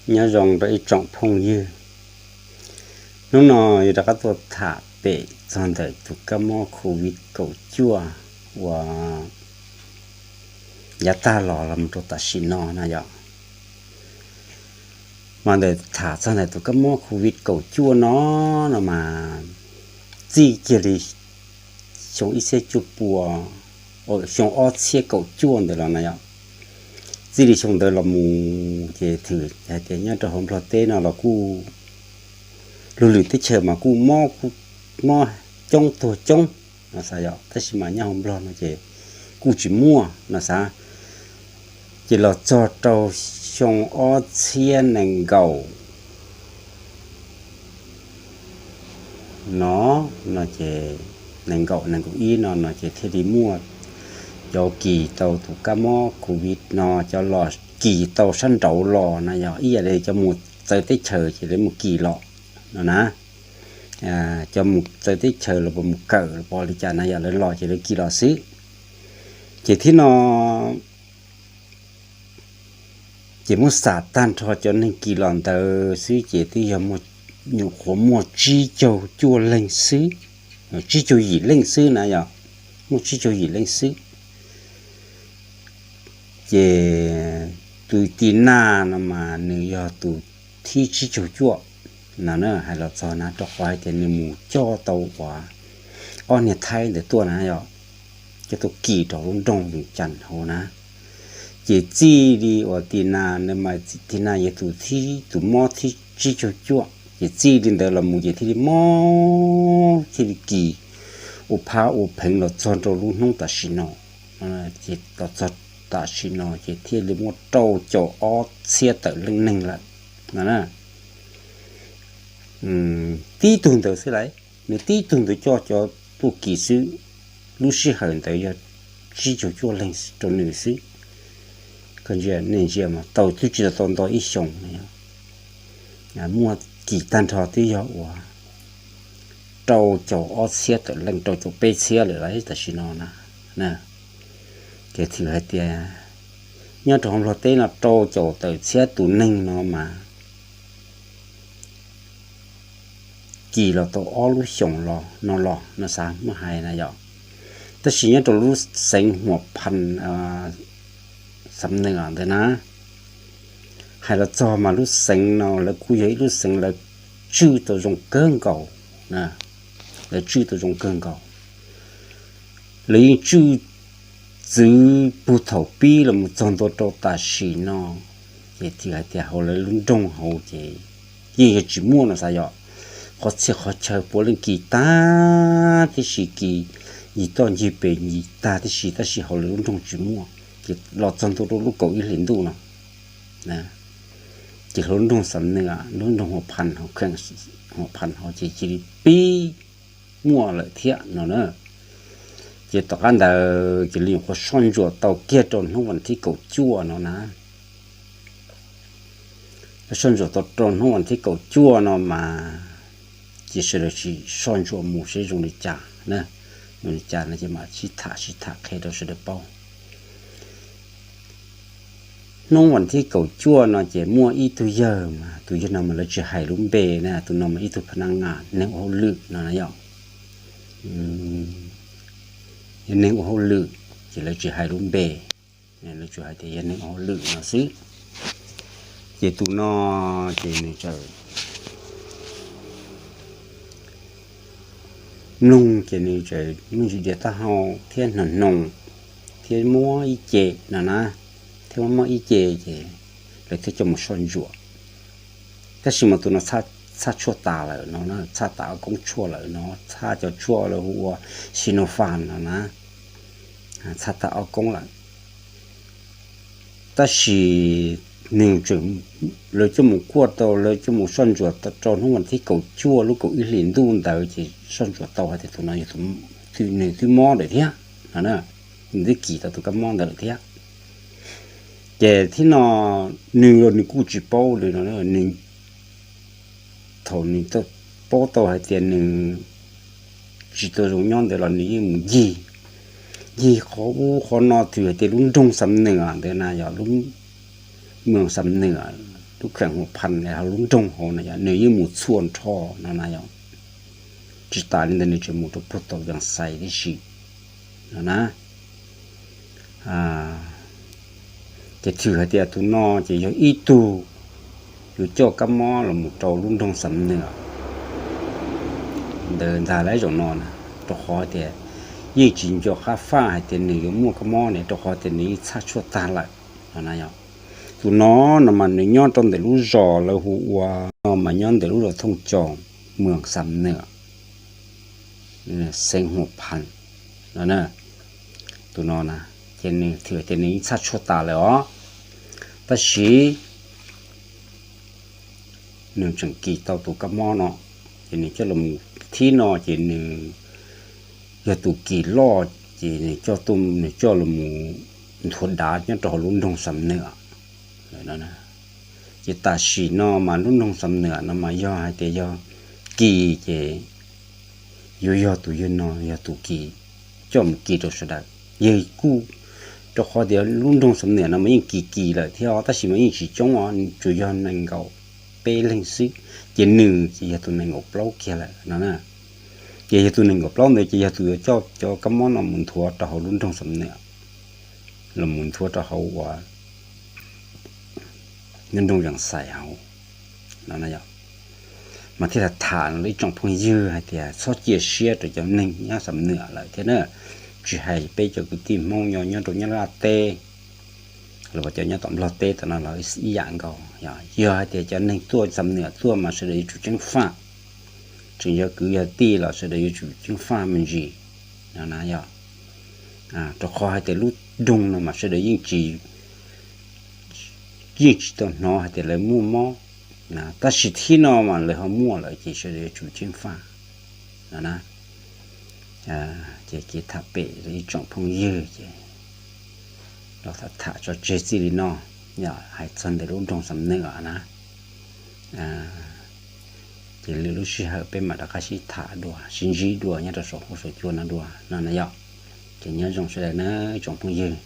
Nyob zoo rau ib tsoom phooj ywg, hnub no yuav rov qab tuaj tham pem txog ntawm tus kab mob covid kaum cuaj uas yav tag los los mus rau tam sim no na yom. Mas ntawm tham txog ntawm tus kab mob covid kaum cuaj no, no mas txij kiag li xyoo ib txhiab cuaj pua, xyoo ob txhiab kaum cuaj ntawd los na yom. Txij li xyoo ntawd los mus ces thwm hais tias nyob rau hauv Nplog teb no los kuj, lub lwm teb chaws mas kuj mob, kuj mob coob tuag coob no xav yom, tab sis mas nyob hauv Nplog no ces kuj tsis muaj no xav. Ces los txog rau xyoo ob txhiab nees nkaum no, no ces nees nkaum nees nkaum ib no no ces thiaj li muaj cov kis tau tus kab mob covid no, cov los kis tau sab nraud los no yog ib yam li cov mus txawv teb chaws ces lawv mus kis los no na. Cov mus txawv teb chaws los puas mus kawm los puas li cas na yom, lawv los ces lawv kis los xwb. Ces thib no ces muab xam tag nrho cov neeg kis los ntawd xwb ces twb yog nyuam qhuav muaj tsib caug cuaj leeg xwb, tsib caug yim leej xwb na yom, muaj tsib caug yim leej xwb. Ces tus Tina no mas nws yog tus thib tsib caug cuaj no na, hais los txog na rau qhov hais tias nws mus coj tau uas ob niag Thaib ntawd tuaj na yom, coj tuaj kis rau lub nroog Vias Cas hauv na. Ces txij li uas Tina, Tina yog tus thib, tus mob thib tsib caug cuaj, ces txij li ntawd los mus ces thiaj li mob thiaj li kis ua phab ua pheev los txog rau lub hnub tam sim no. Ces los txog tam sim no ces thiaj li muaj rau caum ob txhiab tawm leej neeg lawm no na. Tib tug ntawd xwb lauj, nws tib tug ntawd coj cov tuaj kis xwb, lub sij hawm ntawd yog tsib caug cuaj leeg rau nws xwb. Koj ntsia, nej ntsia mas tau twb tsis tau nto ib xyoos, muaj kis tag nrho twb yog uas rau caum ob txhiab tawm leej, rau caum peb txhiab lawm lauj tam sim no na. Ces thwm hais tias nyob rau hauv Nplog teb no rau caum tawm txhiab tus neeg no mas kis los tau ob lub xyoos los no los no xav muab hais na yom. Tab sis nyob rau lub xeev Huam Phas, Xam Nws ntawd na, hais los txog mas lub xeev no lawv kuj yog ib lub xeev lawv tswj tau zoo kawg nkaus, lawv tswj tau zoo kawg nkaus. Lawv yeej tswj txwv puag thaum pib los mus txog ntua rau tam sim no, ces thiaj hais tias hauv lawv lub nroog hauv ces yeej yog tsis muaj no xav yom. Qhov txhia qhov chaw puav leej kis tag tib si, kis ncig toj ncig pes ncig tag tib si, tab sis hauv lawv lub nroog tsis muaj. Ces los txog ntua rau lub kaum ib hlis ntuj no, ces hauv lub nroog Xam Nws, lub nroog Huam Phas hauv, Huam Phas hauv ces cia li pib muaj lawm thiab no na. Ces tom qab ntawd ces li nyuam qhuav soj ntsuam tau kiag rau hnub vas thib kaum cuaj no na. Soj ntsuam tau rau hnub vas thib kaum cuaj no mas ces sawv daws tsis soj ntsuam mus seb zoo li cas na. Zoo li cas no ces mam sib tham sib tham qhia rau sawv daws paub. Hnub vas thib kaum cuaj no ces muaj ib tug yawg mas tus yawg no mas lawv tsis hais lub npe na, tus no mas ib tug pha na nga, neeg ua hauj lwm no na yom. Yog neeg ua hauj lwm ces lawv tsis hais lub npe, lawv tsuas hais tias yog neeg ua hauj lwm no xwb. Ces tus no ces nws txawm mloog ces nws txawm me ntsis dias taub hau thiab hnoos hnoos thiab muab ib ce no na, thiab muab ib ce ces lawv thiaj coj mus soj ntsuam. Tab sis mas tus no txhaj tshuaj tas lawm no, txhaj tas ob koob tshuaj lawm no, txhaj cov tshuaj lawv hu ua Sinopharm no na, txhaj tas ob koob lawm. Tab sis nws tseem, lawv coj mus kuaj tau, lawv coj mus soj ntsuam rau hnub vas thib kaum cuaj lub kaum ib hlis ntuj ntawd ces soj ntsuam tau hais tias tus no yog, nws twb mob lawm thiab no, nws twb kis tau tus kab mob ntawd lawm thiab. Ces thib no nws los nws kuj tsis paub li no, nws, thaum nws paub tau hais tias nws tsis tau zoo nyob ntawd los nws yeej mus ncig, ncig qhov ub qhov no, twb hais tias lub nroog Xam Nws ntawd na, yog lub moos Xam Nws, lub kheem Huam Phas hauv lub nroog hauv na yom, nws yeej mus txhua nrho no na yom. Tsis tas li ntawd nws tseem mus rau puag tom Yas Xais tib si no na. Ces thwm hais tias tus no ces yog ib tug yuav coj kab mob los mus rau lub nroog Xam Nwm ntawd ntag lauj zaum no na, rau qhov tias yeej tsis nco qab faj hais tias nws yuav muaj kab mob ne, rau qhov tias nws yeej txhaj tshuaj tag lawm no na yom. Tus no no mas nws nyob rau ntawm lub zos lawv hu ua no mas nyob ntawm lub zos Thooj Coo, moos Xam Nwm, xeev Huam Phas no. Tus no na, ces nws thwm tias nws yeej txhaj tshuaj tas lawm os, tab sis nws tseem kis tau tus kab mob no, ces nws coj los mus, thib no ces nws yog tus kis loj, ces nws coj, nws coj los mus nthuav dav nyob rau hauv lub nroog Xam Nwm. Ces tam sim no mas lub nroog Xam Nwm no mas yog hais tias yog kis ces yuav yog tus yawg no yog tus kis coj mus kis rau sawv daws. Yawg kuj, rau qhov tias lub nroog Xam Nwm no mas yeej kis kis lawm thiab os, tab sis mas yeej tsis coob os, tsuas yog nees nkaum peb leeg xwb, ces nws ces yog tus nees nkaum plaub kiag lawm no na. Ces yog tus nees nkaum plaub ntawd ces yog tus yuav coj cov kab mob no mus nthuav rau hauv lub nroog Xam Nwm, los mus nthuav rau hauv uas nroog Yas Xais hauv no na yom. Mas thiaj li tham no ib tsoom phooj ywg hais tias txhob cia siab rau cov neeg nyob Xam Nwm lawm thiab na, tsis hais peb cov kwv tij Hmoob nyob rau Nyab Laj teb los cov nyob tom Nplog teb tam no los ib yam nkaus. Yog hais tias cov neeg tuaj Xam Nwm tuaj mas sawv daws yuav tsum ceev faj, tseem yog kwv yog tij los sawv daws yuav tsum ceev faj me ntsis no na yom. Rau qhov hais tias lub nroog no mas sawv daws yeej tsis tau hnov hais tias lawv muaj mob, tab sis thib no mas lawv ho muaj lawm ces sawv daws yuav tsum ceev faj no na. Ces kev tham pem ib tsoom phooj ywg ces los tham tso tseg txij li no, yog hais txog ntawm lub nroog Xam Nwm na. Ces lwm lub sij hawm peb mam rov qab sib tham dua, sib ntsib dua nyob rau saum huab saum cua no dua no na yom. Ces nyob zoo sawv daws na tsoom phooj ywg.